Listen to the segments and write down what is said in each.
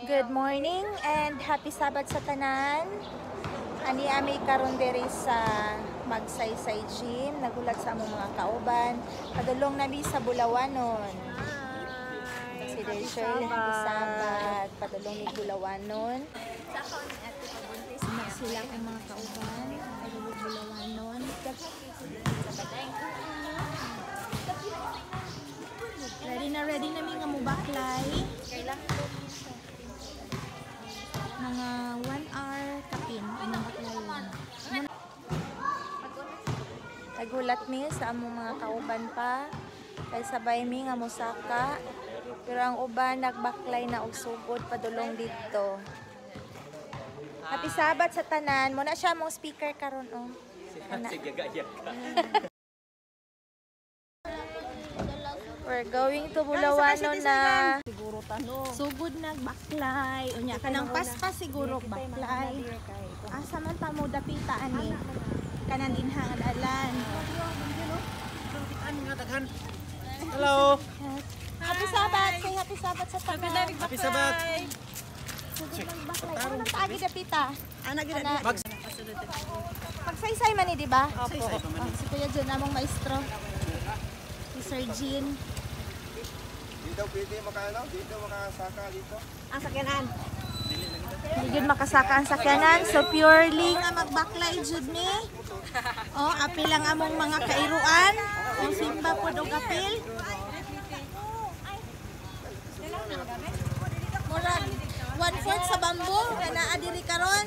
Good morning and happy Sabbath sa tanan. Ani ami karon diri sa Magsaysay Gym, nagulat sa among mga kauban. Padulong nami sa Bulawanon. Si Happy Shirley, happy Sabbath. Padulong ni Bulawanon. Na sila ang mga kauban. Padulong Bulawanon. Ready na mi nga mubaklay. Mga 1 hour kapin anong baklayon. Nagulat mi sa among mga kauban pa. Kay sabay mi nga mosaka. Pero ang uban nagbaklay na og sugod padulong didto. Happy Sabbath sa tanan. Muna siya among speaker karon oh. Sige, gaya ka. We're going to Bulawanon na. Siguro tanong. Sugod nagbaklay. Unya kanang paspas siguro baklay. Asa man ta mo dapita ani? Kanan dinha nga dalan. Hello! Happy Sabbath! Say happy Sabbath sa tanan. Happy Sabbath! Sugod nagbaklay. Ano nang taagi dapita? Ana gid. Ana. Pagsaysay man ni, di ba? Opo. Oh, si Kuya John among maestro. Si Sir Jean. Dito pwede makaano, dito makasaka dito. Ang sakyanan. Hindi gyud makasaka ang sakyanan. So purely nga magbaklay jud mi. Oh, apil lang among mga kairuan. O simba pod og apil. Murag 1/4 sa bamboo nga naa diri karon.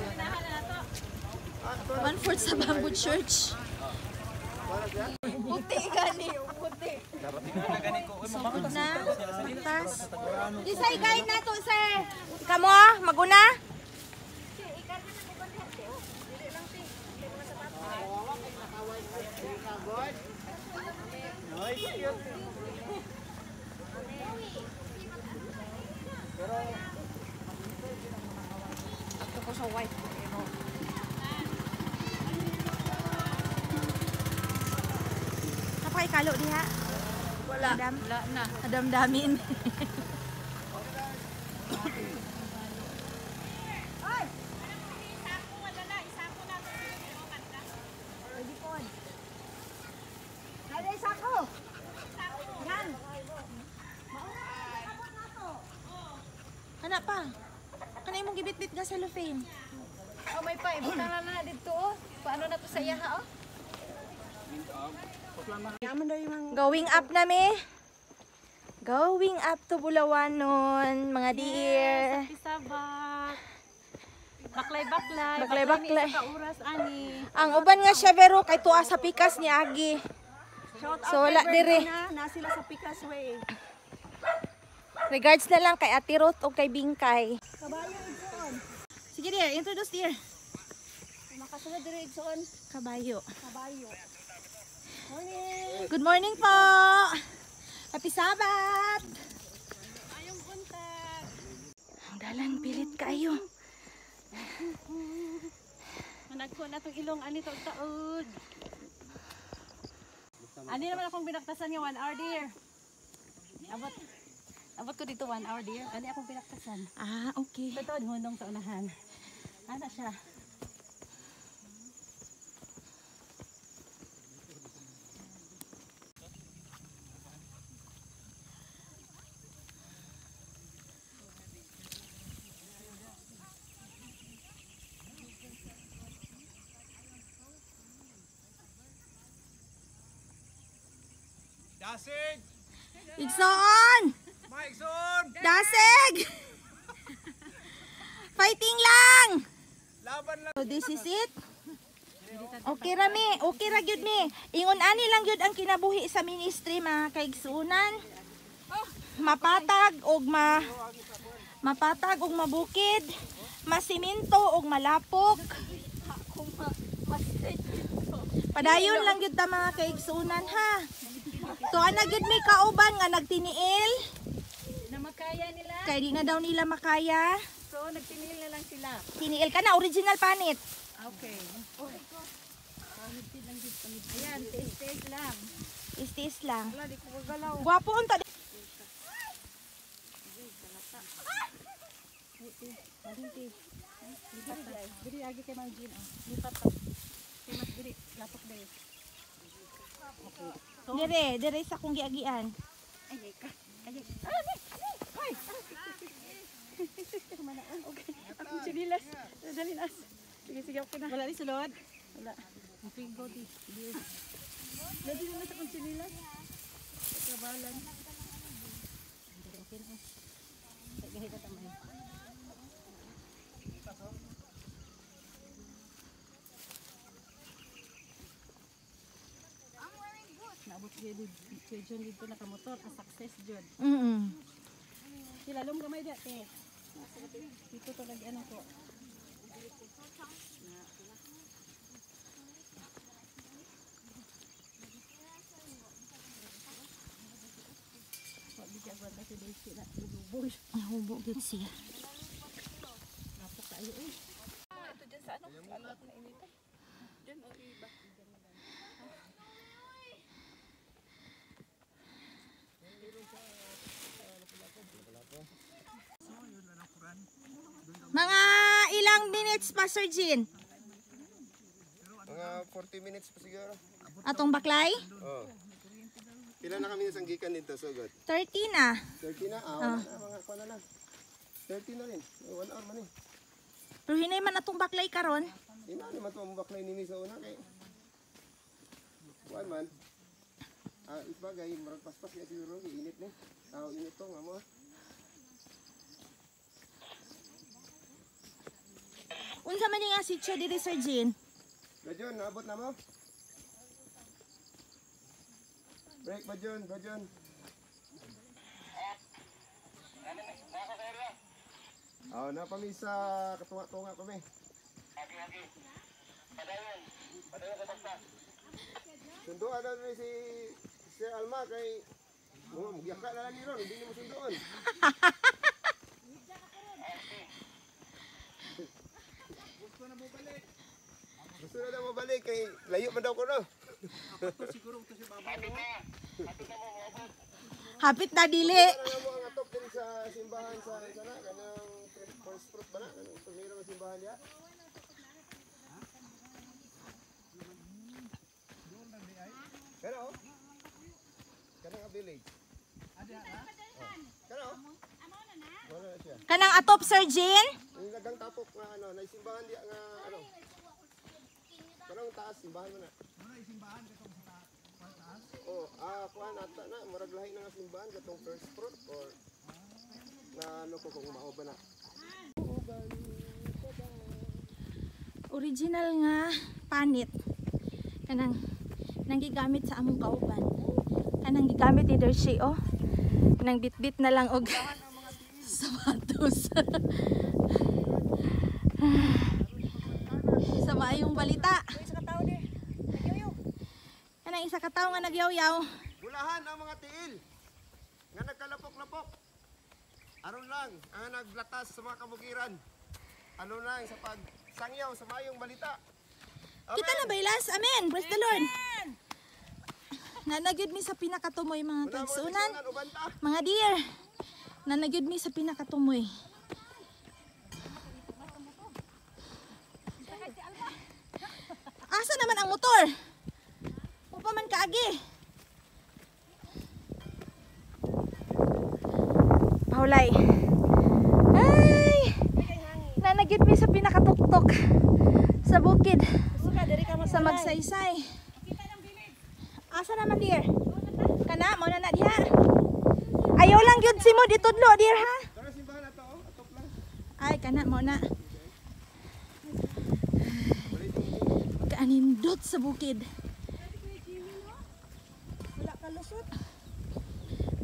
1/4 sa Bamboo Church. Puti gani, puti. Sugod na. Tas. Isay guide na to, sir. Kamo ah, maguna. Ato ko sa white. Napakikalo diha. Wala. Adam. Wala na. Adamdamin. Kana pa. Kana imong gibitbit nga cellophane. Oh, may pa. Ibutang na na dito. Oh. Paano na to sa iyaha, oh? Going up na mi. Going up to Bulawanon, mga dear. Happy Sabbath. Baklay-baklay. Baklay-baklay. Ni isa ka oras, ani. Ang uban nga siya pero kay tuwa sa pikas ni Agi. Shout out So, wala kay diri. Bertina, na sila sa Pikas Way. Regards na lang kay Ate Ruth o kay Bingkay. Kabayo igsoon. Sige dear, introduce dear. Makasunod diri igsoon. Kabayo. Kabayo. Morning. Good morning po. Happy Sabbath. Ayong buntag. Ang dalan pilit kayo. Managko na tong ilong ani to taod. Ani naman akong binaktasan nga 1 hour, dear. Abot. Abot ko dito 1 hour, dear. Ani akong binaktasan. Ah, okay. Totoo, hunong sa unahan. Ana siya. Dasig! Igsoon! Maigsoon! Dasig! Fighting lang! Laban lang! So this is it. Okay ra mi, okay ra gyud mi. Ingon ani lang gyud ang kinabuhi sa ministry mga kaigsuonan. Mapatag og mapatag og mabukid, masiminto og malapok. Padayon lang gyud ta mga kaigsuonan ha. So ana gyud mi kauban nga nagtiniil. Na makaya nila. Kay di na daw nila makaya. So, nagtiniil na lang sila. Tiniil ka na original panit. Okay. Ayan, taste-taste lang. Tiis-tiis lang. Gwapo unta. Malinti. Lipat ta. Diri agi kay Ma'am Jean. Oh. Lipat ta. Kay mas diri lapok diri. Okay. So, Dire, dire sa akong giagian. ay ka. Ay. Ay. Ay. Okay. Akong chinilas. Dali nas. Sige, sige, okay na. Wala ni sulod. Wala. Figo di. Dali na sa akong chinilas. Kabalan. Okay na. Gahi ka tamay. Naabot kayo kay John dito nakamotor, a success John. Kilalom gamay di ate. Dito to lagi ano ko. Wa di ka gwanta si Daisy na luboy. Nahubo gyud siya. Lapok kayo eh. Mga ilang minutes pa, Sir Jean? Mga 40 minutes pa siguro. Atong baklay? Oh. Pila na kami sa gikan dito, sugod? 30 na. 30 na? Ah, wala na. Mga kuha na lang. 30 na rin. 1 hour man eh. Pero hinay man atong baklay karon. Ina, naman ito ang baklay nini sa una kay. Kuan man. Ah, isbagay, murag paspas ya siguro, init ni. Ah, init to nga mo. Unsa man ni nga sitio diri, Sir Jean? Bajon, naabot na mo? Break, Bajon, Bajon. Oh, na kami sa katunga-tunga kami. Sunduan na rin si Sir Alma kay mga magyaka na lang ni Ron, hindi mo sunduan. Gusto na mo balik. Gusto na daw mabalik kay layo man daw ko no. Ito siguro ito si Baba. No? Hapit na dili. Ano mo ang atop din sa simbahan sa sana kanang first fruit ba na kanang tumira nga simbahan niya. Kana oh. Kanang nga village. Adi ha? Kana oh. Wala na siya. Kanang atop, Sir Jean? Yung dagang tapok nga ano, naisimbahan diya nga ano. Kanang taas simbahan mo na. Muna isimbahan katong sa taas. Oh, ah kuan ata na murag lahi na nga simbahan katong first fruit or na ano ko kung mao ba na. Original nga panit. Kanang nang gigamit sa among kauban. Kanang gigamit ni Dershie oh. Kanang bitbit na lang og sapatos. Sa maayong balita. Isa ka tao dir. Nagyoyo. Kanang isa ka tawo nga nagyaw-yaw. Bulahan ang mga tiil nga nagkalapok-lapok. Aron lang ang naglatas sa mga kabukiran. Ano lang sa pagsangyaw sa mayong balita. Amen. Kita na baylas? Amen. Praise the Lord. Nanagyud mi sa pinakatumoy mga Una, mga kaigsunan. kaigsunan, uban ta. Mga dear, nanagyud mi sa pinakatumoy. Asa naman ang motor? Upa man kaagi. Paulay. Ay! Nanagyud mi sa pinakatuktok sa bukid Suka diri ka sa magsaysay. Asa naman dear? Kana mo na na diha. Ayaw lang gyud si mo ditudlo dear ha. Tara simbahan ato oh, atop lang. Ay kana mo na. Kaanindot sa bukid. Wala ka lusot.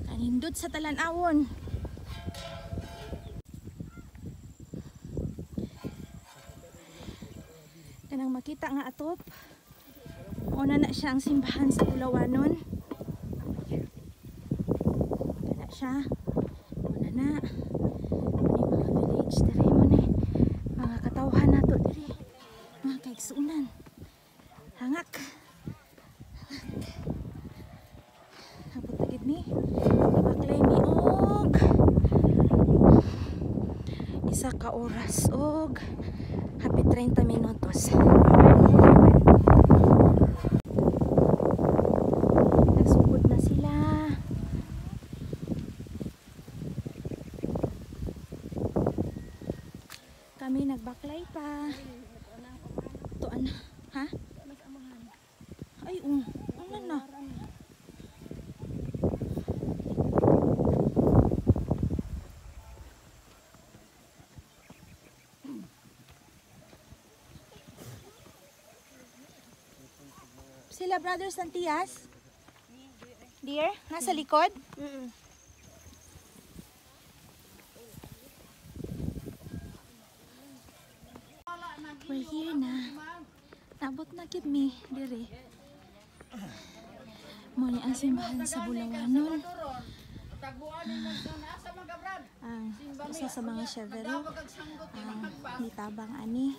Kaanindot sa talan-awon. Kanang makita nga atop. Una na siya ang simbahan sa Bulawanon. Kana siya. Una na. May mga village diri mo ni. Mga katawhan nato diri. Mga kaigsunan. Hangak. Hangak. Abot na gid ni. Ibaklay mi og isa Usa ka oras og hapit 30 minutos. Nagsugod na sila. Kami nagbaklay pa. Tuan, ha? Ay, ano na? Sila Brother Santias? Dear, nasa likod? We're here na. Nabot na gid mi dire. Mo ni ang simbahan sa Bulawanon. Ang isa sa mga syevero ang nitabang ani.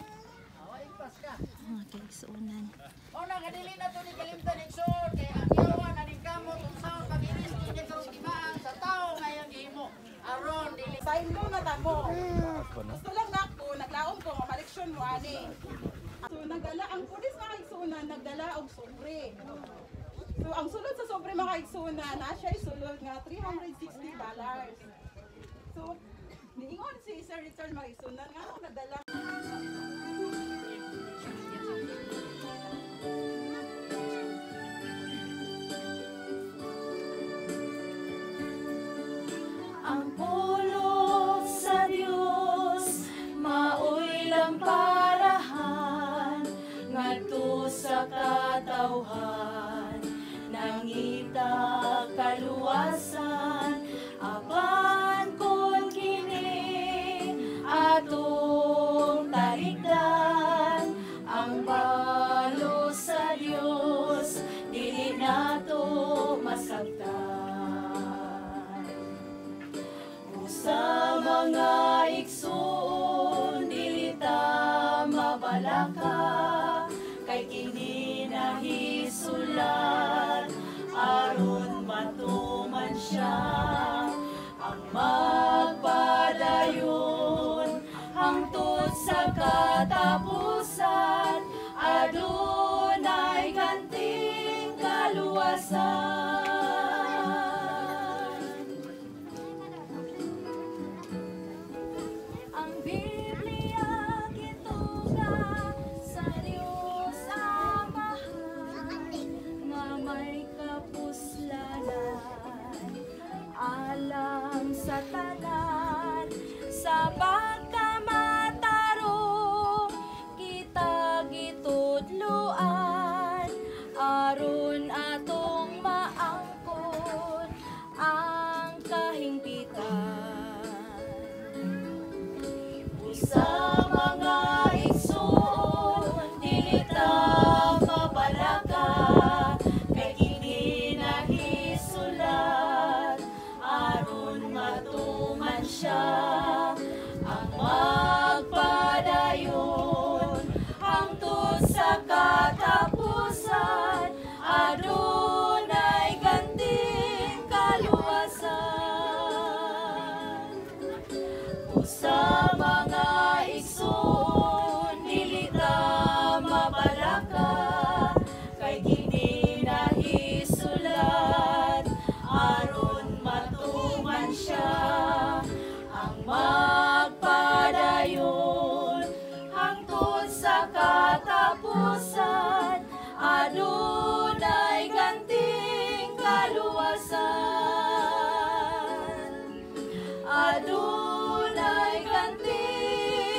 Mga kaigsuonan. Una kadili na to ni kalimtan igsoon kay ang yawa na ning kamot unsaon pag-iris niya karong timaan sa tawo nga iyang gihimo aron dili Sign mo na tamo. Gusto lang nako, naglaom ko nga maleksyon mo ani. So nagdala ang pulis mga kaigsuonan, nagdala og sobre. So ang sulod sa sobre mga kaigsuonan, na siya sulod nga $360. So niingon si Sir Richard mga kaigsuonan nga ako nagdala. Ang pulong sa Dios maoy lamparahan ngadto sa katawhan, nangita kaluwasan, apan kon kini atong talikdan, ang balo sa Dios dili nato masabtan. Sa mga igsoon dili ta mabalaka, kay kini nahisulat aron matuman siya ang magpadayon hangtod sa katapusan, adunay ganting kaluwasan. Ang Biblia gituga sa Dios Amahan nga may kapuslanan alang sa tanan, sa pagkamatarong kita gitudloan aron atong maangkon ang kahingpitan. Sa mga igsoon dili ta mabalaka, kay kini nahisulat aron matuman siya ang magpadayon hangtod sa katapusan, adunay ganting kaluwasan. Sa mga igsoon dili ta mabalaka, kay kini nahisulat aron matuman siya ang magpadayon hangtod sa katapusan, adunay ganting kaluwasan. Adunay ganting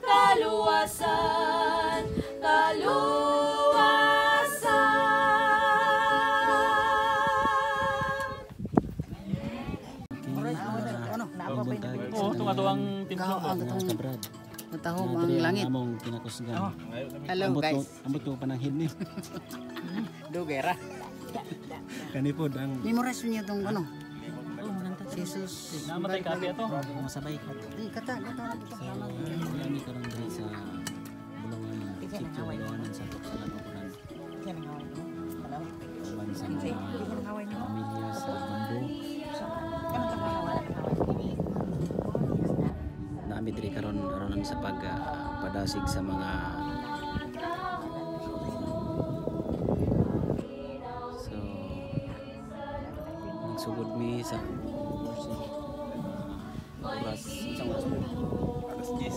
kaluwasan, kaluwasan. Oo, tungatuang timplo ko. Kabrad. Natahom ang langit. Among kinakusgan. Hello guys. Ambot ko pananghid ni. Dugera. Kani pod ang Memorize niyo tong ano. Jesus. namatay kape ato. Masabay ka. Kata kata. So, kami karon diri sa Bulawanan, Sitio Bulawanan sa Tuksalan Ukuran. Uban sa mga pamilya sa Bambo. Karon aron sa pag padasig sa mga. So nagsugod mi sa oras, isang oras mo? Alas 10.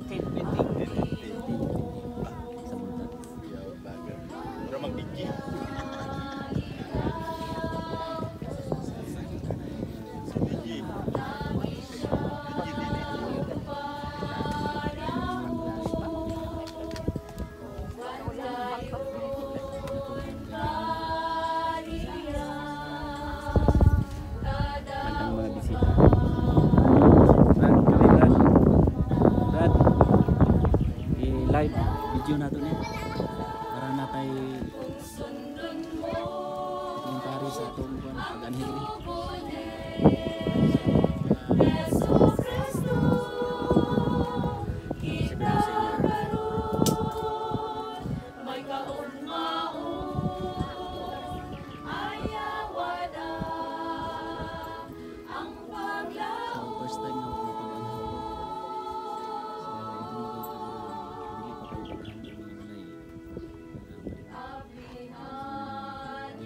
10:20 sa buntag. Pero mag-DJ. DJ. DJ. Daghang mga bisita. Brad, kali Brad. Brad. I-live video na to ni. Para natay komentary sa atong kuan pag-anhi. Sabihin sa inyo. So, first time na ako pag-anhi. So, itong makita na dili pa kayo pag-anhi mga balay.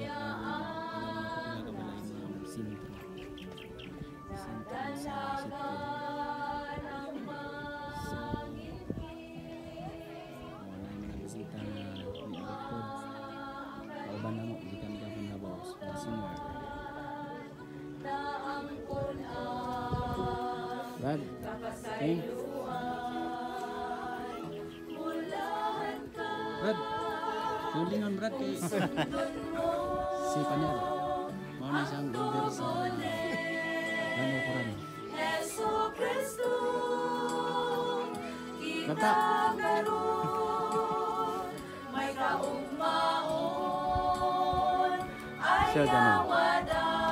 Wala ka balay mga sentro. Sentro sa sitio. So, wala yung mga bisita na niabot pod. Kauban na mo, gikan gapon Davao, mga singer. Brad, okay. Brad, tulingon Brad kay si Panel. Mao na siyang leader sa Lanukuran. Bata. Sir, ganun.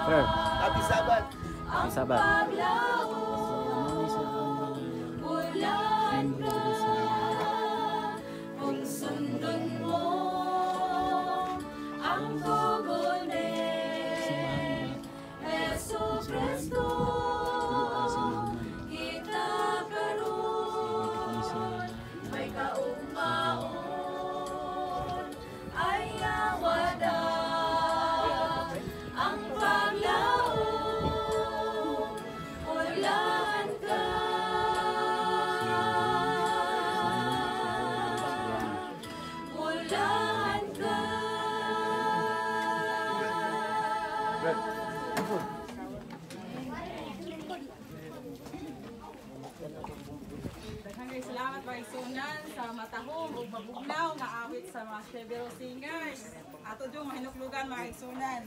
Sir, Happy Sabbath. Happy Sabbath. So, mao ni siya ang mga member diri sa simbahan mga simbahan. Dili pa siya nahuman. So, ni siya. Daghang kay salamat mga igsuonan sa matahom ug mabugnaw nga awit sa mga Chevero Singers. Ato jung mahinuklugan, mga igsuonan.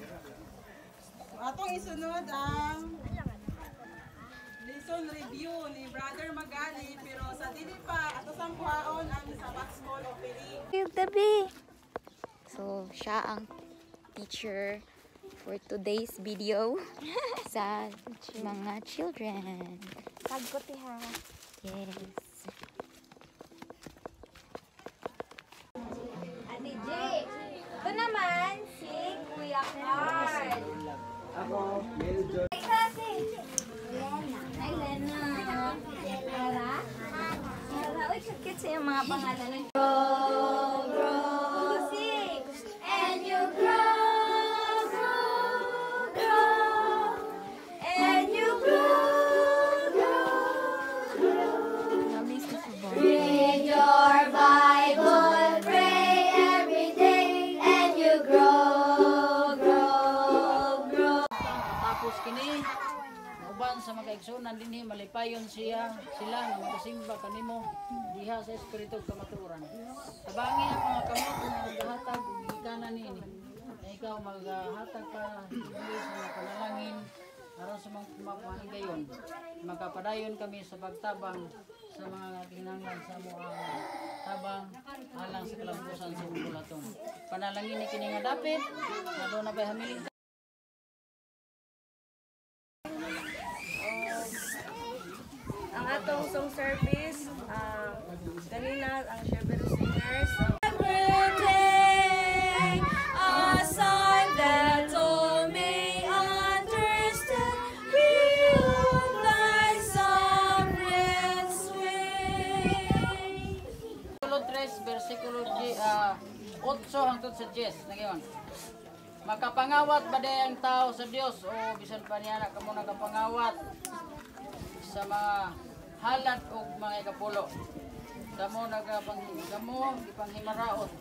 So, atong isunod ang lesson review ni Brother Magali, pero sa dili pa ato sang kuhaon ang Sabbath School opening. Yung tabi. So, siya ang teacher for today's video sa mga children. Pagkoti ha. Yes. Ate J. Ito naman si Kuya Carl. Ako, Mel. Hi, Ate. Lena. Hi, Lena. Era? Era. Uy, cute sa iyong mga pangalan. Grow, grow, sing. And you grow, grow, grow. And you grow, grow, grow. Read your Bible, pray every day, and you grow, grow, grow. Tapos kini uban sa mga igsuonan dinhi, malipayon siya sila nga makasimba kanimo diha sa espiritu ug kamatuoran. Tabangi ang mga kamot nga nagahatag ug gikanan niini na ikaw maghatag pa dinhi sa mga panalangin aron sa mga mapahigayon makapadayon kami sa pagtabang sa mga kinahanglan sa among tabang alang sa kalambusan sa imong bulaton. Panalangin ni kini nga dapit na doon na bay hamiling. Ang atong song service, kanina ang Chevero Singers. Every day, a sign that all may understand. We all thy sovereign sway. Hangtod sa 10, nagyon. Makapangawat ba day ang tao sa Dios o bisan pa niya na kamo nakapangawat sa mga halad og mga ikapulo? Kamo nagapang kamo gipanghimaraot.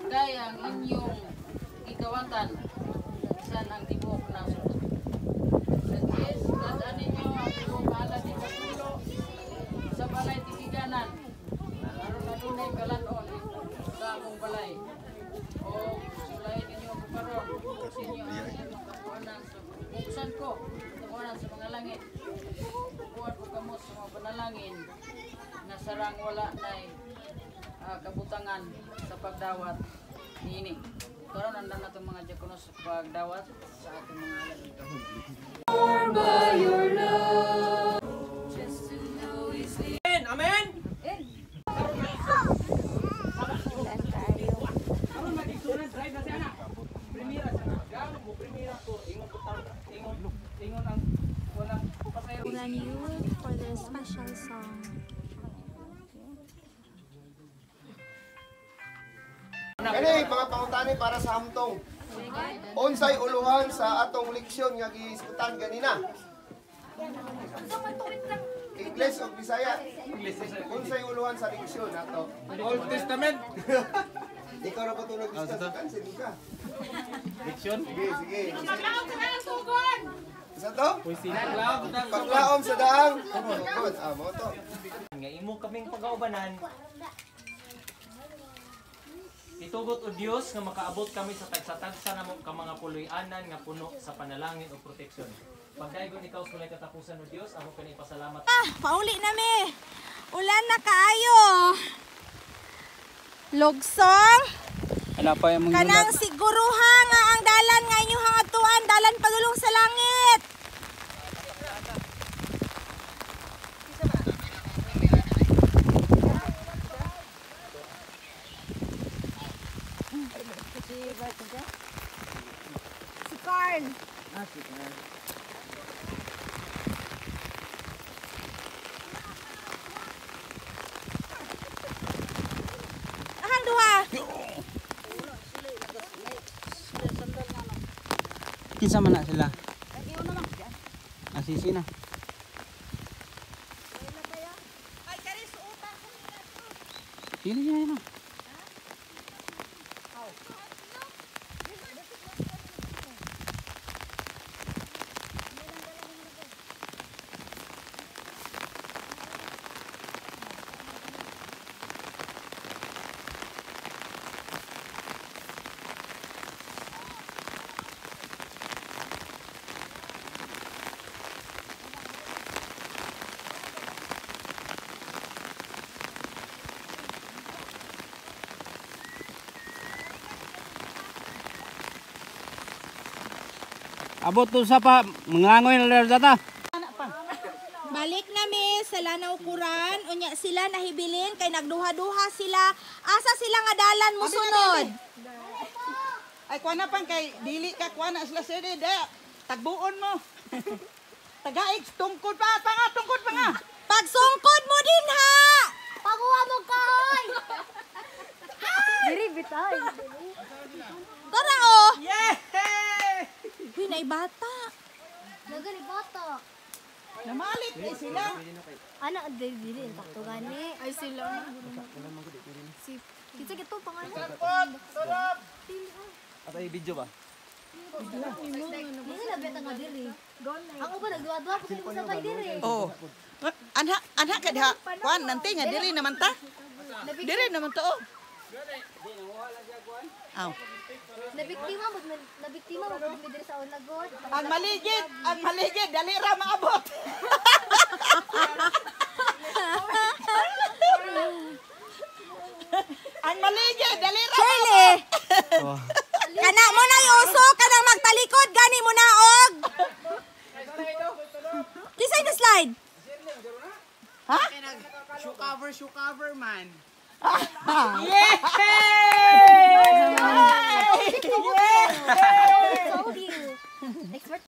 Kay ang inyong gikawatan bisan ang tibuok nasod. Sa 10, dad-an ninyo ang tibuok halad ikapulo sa balay tipiganan. Aron adunay kalan-on sa among balay. O sulayin ninyo ako karon, buksan ninyo ang inyong kakuanan sa buksan ko, kakuanan sa mga langit. Kuan ko kamo sa mga panalangin na sarang wala nay kabutangan sa pagdawat niini. Karon andan na itong mga diakonos sa pagdawat sa atong mga alagad. Amen. Ulan tayo. Ulan youth for their special song. Kani mga pangutani para sa hamtong. Unsay uluhan sa atong leksyon nga giisgutan ganina? Ingles o Bisaya? Unsay uluhan sa leksyon nato? Old Testament. Ikaw ra ba itong nag-discuss? Cancel ka. Leksyon. Sige, sige. Isa to? Paglaom. Paglaom sa daang tugod. Ah, mo to. Nga imo kaming pagaubanan. Itugot o Dios nga makaabot kami sa tagsa-tagsa namo ka mga puloy-anan nga puno sa panalangin o proteksyon. Pagdaygon ikaw sa walay katapusan o Dios, amo kani pasalamat. Ah, pauli na mi. Ulan na kaayo. Lugsong. Ano pa yung mga Kanang siguruha nga ang dalan nga inyong hangatuan, dalan padulong sa langit. Si Carl. Ahang duha. Kinsa man na sila? Ah, sisi na. Sino sino sino? Abot to sa pa, mangangoy na lang data. Balik nami sa Lanao Kuran, unya sila nahibilin kay nagduha-duha sila. Asa sila nga dalan mo sunod? Ay, kuha na pang kay dili ka, kuha na sila sila. Tagbuon mo. Tagaig, tungkod pa, pa nga, tungkod pa nga. Pagsungkod mo din ha! Paguha mo kahoy! Diri bitay. Tara oh! Yeah! Uy, naibata. Nagani bata. Namalit eh sila. Ana diri diri takto gani. Ay sila. Si kinsa gito pangalan? At ay video ba? Dili na beta nga diri. Ang uban nagduha-duha ko sa sabay diri. Oh. Anha, anha ka diha. Kuan nanti nga diri naman ta. Diri naman to. Oh. Aw. Nabiktima mo nabiktima mo pud mi diri sa Olagot. Ang maligid, dali ra maabot. Ang maligid, dali ra. Shirley! Kana mo na uso, kanang magtalikod, gani mo na og. Kisay na slide? Ha? Shoe cover man. Yeah! Told you. Expert.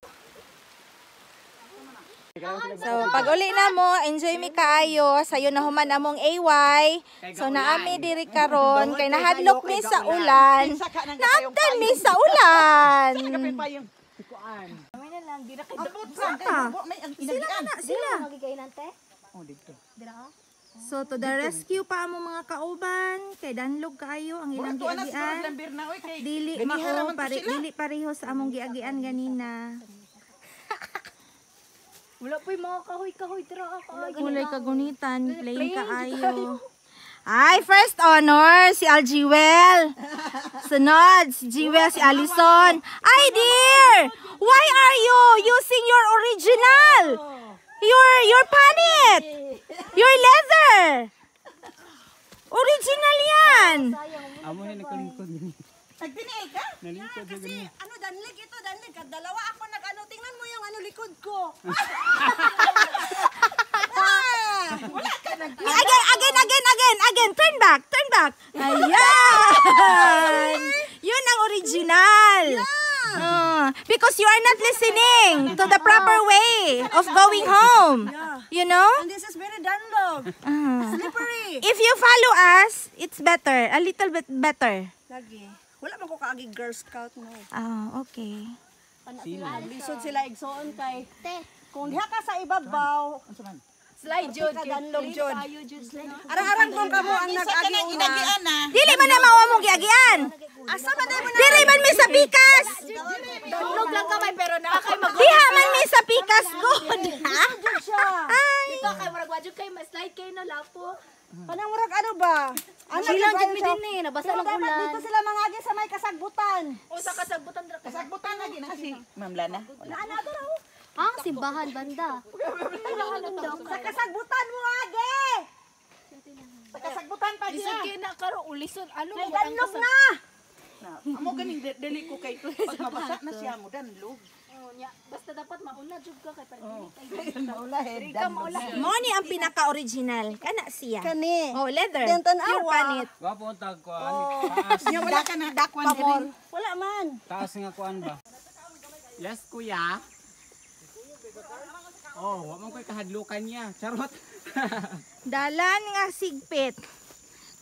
So, pag uli na mo, enjoy mi kaayo. Sayo na human among AY. So, naami diri karon kay nahadlok mi sa ulan. Naabtan mi sa ulan. Sila na sila. So, to the rescue pa among mga kauban. Kay danlog kaayo ang ilang giagian. Dili mao pare, dili pareho sa among giagian ganina. Wala po'y mga kahoy-kahoy dira ako. Kulay kagunitan, plain kaayo. Ay, first honor, si Algiwel. Sunod, si Jewel, si Allison. Ay, dear! Why are you using your original? Your panit! Your leather! Original yan! Amo ni nakalingkod ni. Nagtiniil ka? Nalingkod Kasi ano, danlig ito, danlig. Dalawa ako nag-ano, tingnan mo yung ano likod ko. Wala ka nag Again, again, again, again, again. Turn back, turn back. Ayan! Yun ang original. Ah, because you are not listening to the proper way of going home. You know? And this is very danlog. Ah. Slippery. If you follow us, it's better. A little bit better. Lagi. Wala man ko kaagi Girl Scout no. Ah, okay. Lisod sila igsoon kay kung diha ka sa ibabaw, Slide jud. ka danlog jud. Arang-arang kung kamo ang nag-agi una. Inagian na. Dili man na mao among giagian. Asa man day mo na? Dili man mi sa pikas. Danlog lang kamay pero naa kay mag Diha man mi sa pikas good. Jud siya. Ay. Dito kay murag wajud kay ma-slide kay no lapo. Kanang murag ano ba? Ano Chilang jud mi din eh, nabasa Pero lang dapat ulan. dito sila mangagi sa may kasagbutan. O sa kasagbutan dira ka. Kasagbutan na gina si Ma'am Lana. Naana to raw. Ang simbahan banda. Sa kasagbutan mo age. Sa kasagbutan pa Lisod diya. kay na karo ulisod ano Kay danlog na. Amo ganing dili ko kay pag mabasa na siya mo danlog. Basta dapat mauna jud ka kay para dili kay Maulahin danlog. Mo ni ang pinaka-original. Kana siya. Kani. Oh, leather. Then tan-awa. Pure panit. Gwapo ang tag kuan. Taas. Nya wala ka na kuan diri. Wala man. Taas nga kuan ba? Yes, kuya. Oh, wa man ko'y kahadlukan niya. Charot. Dalan nga sigpit.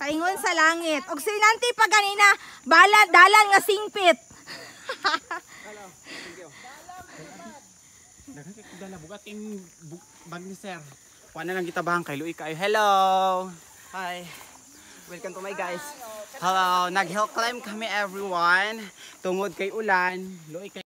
Paingon sa langit. Og sinanti pa ganina, bala dalan nga singpit. Dala bugat in bag ni sir. Kuan na lang kita bahang kay Luy kayo. Hello. Hi. Welcome to my guys. Hello, nag-hill climb kami everyone. Tungod kay ulan, luoy kay